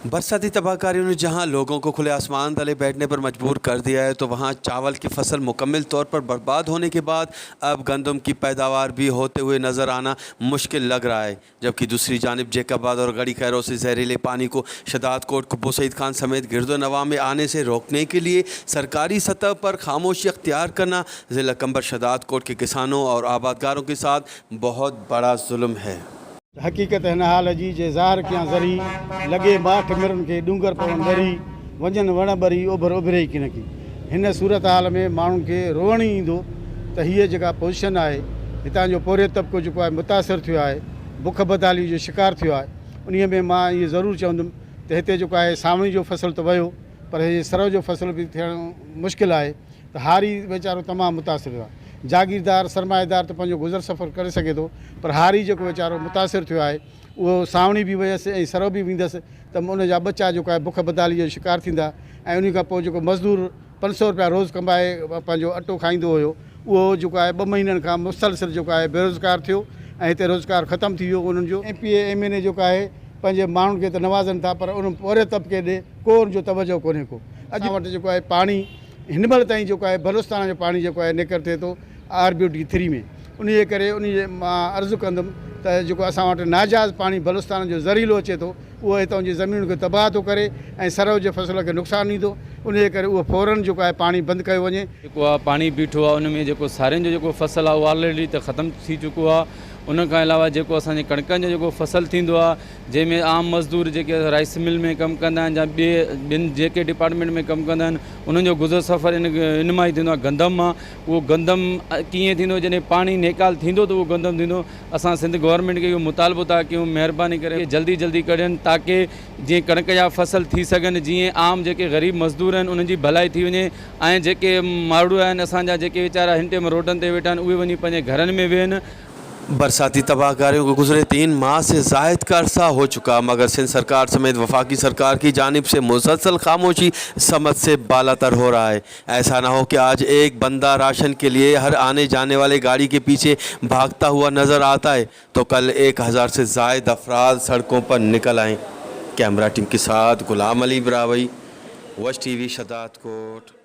बरसाती तबाहकारियों ने जहां लोगों को खुले आसमान तले बैठने पर मजबूर कर दिया है, तो वहां चावल की फसल मुकम्मल तौर पर बर्बाद होने के बाद अब गंदम की पैदावार भी होते हुए नज़र आना मुश्किल लग रहा है। जबकि दूसरी जानिब जैकबाबाद और गढ़ी खैरों से जहरीले पानी को शहदादकोट, कुब्बो सईद खान समेत गिरदो नवा में आने से रोकने के लिए सरकारी सतह पर खामोशी अख्तियार करना ज़िला कंबर शहदादकोट के किसानों और आबादगारों के साथ बहुत बड़ा जुल्म है। حقيقت هن حال جي، جي ظاهر ڪيان ذري، لڳي ماٺ مرن کي، ڏونگر پون ڏري، وڃن وڻ ٻري، اوڀر اڀري ئي ڪينڪي. هن صورتحال ۾ ماڻهن کي روئڻ ئي ايندو ته هيء جيڪا پوزيشن آهي، هتان جو پورهيت طبقو جيڪو آهي متاثر ٿيو آهي، بک بدحالي جو شڪار ٿيو آهي. انهيء ۾ مان اهو ضرور چوندم ته هتي جيڪو آهي سانوڻي جو فصل ته ويو پر هي سرء جو فصل به ٿيڻ مشڪل آهي. ته هاري ويچارو تمام متاثر ٿيو آهي. جاگيردار، سرمائيدار ته پنهنجو گذر سفر ڪري سگهي ٿو پر هاري جيڪو ويچارو متاثر ٿيو آهي اهو سانوڻي به ويس ۽ سرو به ويندس ته ان جا ٻچا جيڪو آهي بک بدحالي جو شڪار ٿيندا ۽ انهي کان پوء جيڪو مزدور 500 رپيا روز ڪمائي پنهنجو اٽو کائيندو هيو اهو جيڪو آهي ٻه مهينن کان مسلسل جيڪو آهي بيروزگار ٿيو ۽ هتي روزگار ختم ٿي ويو انهن جو. M P A M N A جيڪو آهي پنهنجي ماڻهن کي ته نوازن ٿا پر ان پورهيت طبقي ڏي ڪو ان جو توجهه ڪونهي ڪو. اڄ وٽ جيڪو آهي پاڻي هن مهل تائين جيڪو آهي بلوچستان جو پاڻي جيڪو آهي نيڪر ٿئي ٿو R B O D three ۾ انهي جي ڪري انهي جي مان عرض ڪندم ته جيڪو اسان وٽ ناجائز پاڻي بلوچستان جو زهريلو اچي ٿو اهو هتان جي زمينن کي تباهه ٿو ڪري ۽ سرو جي فصل کي نقصان ڏيندو انهي جي ڪري اهو فورن جيڪو آهي پاڻي بند ڪيو وڃي. جيڪو آ پاڻي بيٺو آ ان ۾ جيڪو سارين جو جيڪو فصل آ اهو آلريڊي ته ختم ٿي چڪو آ ان کان علاوه جيڪو اسان جي ڪڻڪن جو جيڪو فصل ٿيندو آ جنهن ۾ عام مزدور جيڪي رائس مل ۾ ڪم ڪندا آهن يا ٻي ٻين جيڪي ڊپارٽمينٽ ۾ ڪم ڪندا آهن انهن جو گذر سفر ان ان مان ئي ٿيندو آهي گندم مان اهو گندم ڪيئن ٿيندو جڏهن پاڻي نيڪال ٿيندو ته اهو گندم ٿيندو اسان سنڌ گورنمينٽ کي اهو مطالبو ٿا ڪيون مهرباني ڪري جلدي جلدي ڪڍن تاڪي جيئن ڪڻڪ جا فصل ٿي سگهن جيئن عام جيڪي غريب مزدور آهن انهن جي ڀلائي ٿي وڃي ۽ جيڪي ماڙهو آهن اسان جا جيڪي ويچارا هن ٽيم روڊن تي ويٺا آهن اهي وڃي پنهنجي گهرن ۾ ويهن. बरसाती तबाहकारियों को गुजरे 3 माह से जायद का अरसा हो चुका, मगर सिंध सरकार समेत वफाकी सरकार की जानिब से मुसलसल खामोशी समझ से बालातर हो रहा है। ऐसा ना हो कि आज एक बंदा राशन के लिए हर आने जाने वाले गाड़ी के पीछे भागता हुआ नज़र आता है तो कल 1000 से जायद अफराद सड़कों पर निकल आएँ। कैमरा टीम के साथ गुलाम अली ब्रावई, वश टीवी, शदादकोट।